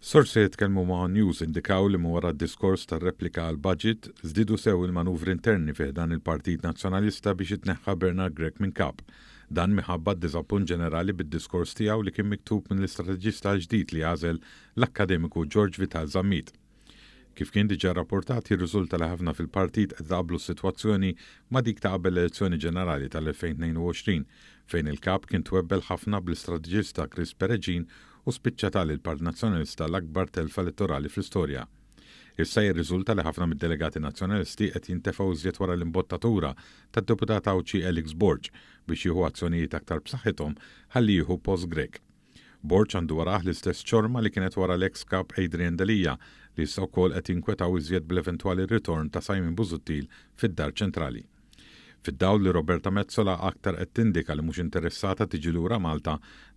Sorsi li tkellmu ma' one News indikaw li minn wara d-diskors tar-replika għall-budget, żdiedu sew il-manuvri interni fi ħdan il-Partit Nazzjonalista biex jitneħħa Bernard Grech minn Kap. Dan miħabba d-diżappunt ġenerali bid-diskors tiegħu li kien miktub mill-istrateġista l-ġdid li għażel l-akkademiku George Vital Zammit. Kif kien diġà rrapportat, jirriżulta li ħafna fil-partit qed iqabblu s-sitwazzjoni ma' dik ta' qabel l-elezzjoni ġenerali tal-2022, fejn il-Kap kien twebbel ħafna bl-istrateġista Chris Peregin u spiċċa ta lill-Partit Nazzjonalista l-akbar telfa elettorali fl-istorja. Issa jirriżulta li ħafna mid-delegati Nazzjonalisti qed jintefgħu iżjed wara l-imbottatura tad-Deputat Għawdxi Alex Borg biex jieħu azzjonijiet aktar b'saħħithom ħalli jieħu post Grech. Borg għandu warah l-istess ċorma li kienet wara l-eks Kap Adrian Delia li issa wkoll qed jinkwetaw iżjed bl-eventwali ritorn ta' Simon Busuttil fid-Dar Ċentrali. Fid-dawl li Roberta Metsola aktar qed tindika li mhux interessata tiġi lura Malta,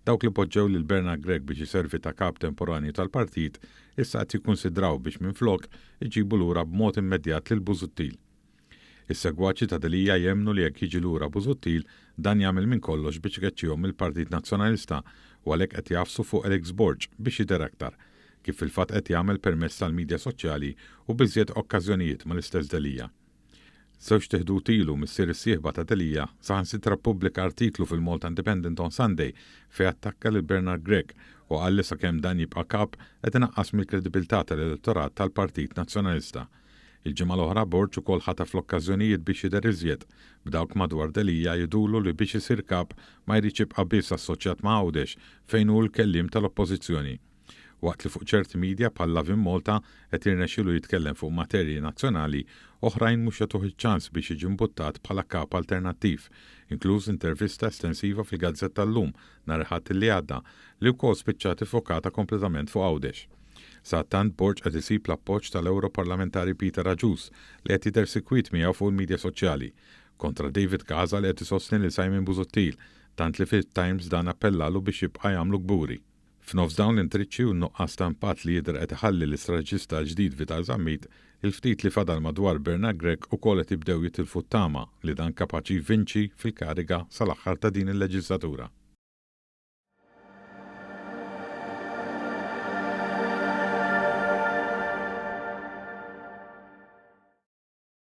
dawk li poġġew lil Bernard Grech biex iservi ta' kap temporanju tal-partit issa qed jikkunsidraw biex minflok iġibu lura b'mod immedjat lil Busuttil. Is-segwaċi ta' Delia jemmnu li jekk jiġi lura Busuttil, dan jagħmel minn kollox biex ikeċċihom mill-Partit Nazzjonalista u għalhekk qed jagħfsu fuq Alex Borg biex jidher aktar, kif fil-fatt qed jagħmel permezz tal-midja soċjali u b'iżjed okkażjonijiet mal-istess Delia. Żewġt iħdud ilu, missier is-sieħba ta' Delia, saħansitra ppubblika artiklu fil-Malta Independent on Sunday fejn attakka lil Bernard Grech u qal li sakemm dan jibqa' Kap qed inaqqas mill-kredibilità tal-elettorat tal-Partit Nazzjonalista. Il-ġimgħa l-oħra Borg ukoll ħataf l-okkażjonijiet biex jidher iżjed, b'dawk madwar Delia jidhulu li biex isir Kap ma jridx jibqa' biss assoċjat ma' Għawdex fejn hu l-kelliem tal-Oppożizzjoni. Waqt li fuq ċerti media bħal Lovin Malta qed jirnexxilu jitkellem fuq materji nazzjonali, oħrajn mhux jagħtuh iċ-ċans biex jiġi mbuttat bħala kap alternattiv, inkluż intervista estensiva fil-gazzetta Illum nhar il-Ħadd li għadda, li wkoll spiċċat iffokata kompletament fuq Għawdex. Sadattant Borg qed isib l-appoġġ tal-Ewroparlamentari Peter Agius li qed jidher sikwit miegħu fuq il-media soċjali, kontra David Casa li qed isostni lil Simon Busuttil, tant li fit-Times dan appellalu biex jibqa' jagħmlu kburi. F'nofs dawn l-intriċċi u n-nuqqas ta' impatt li jidher qed iħalli l-istrateġista l-ġdid Vital Zammit, il-ftit li fadal madwar Bernard Grech ukoll qed jibdew jitilfu t-tama li dan kapaċi jvinċi fil-kariga sal-aħħar ta' din il-leġiżlatura.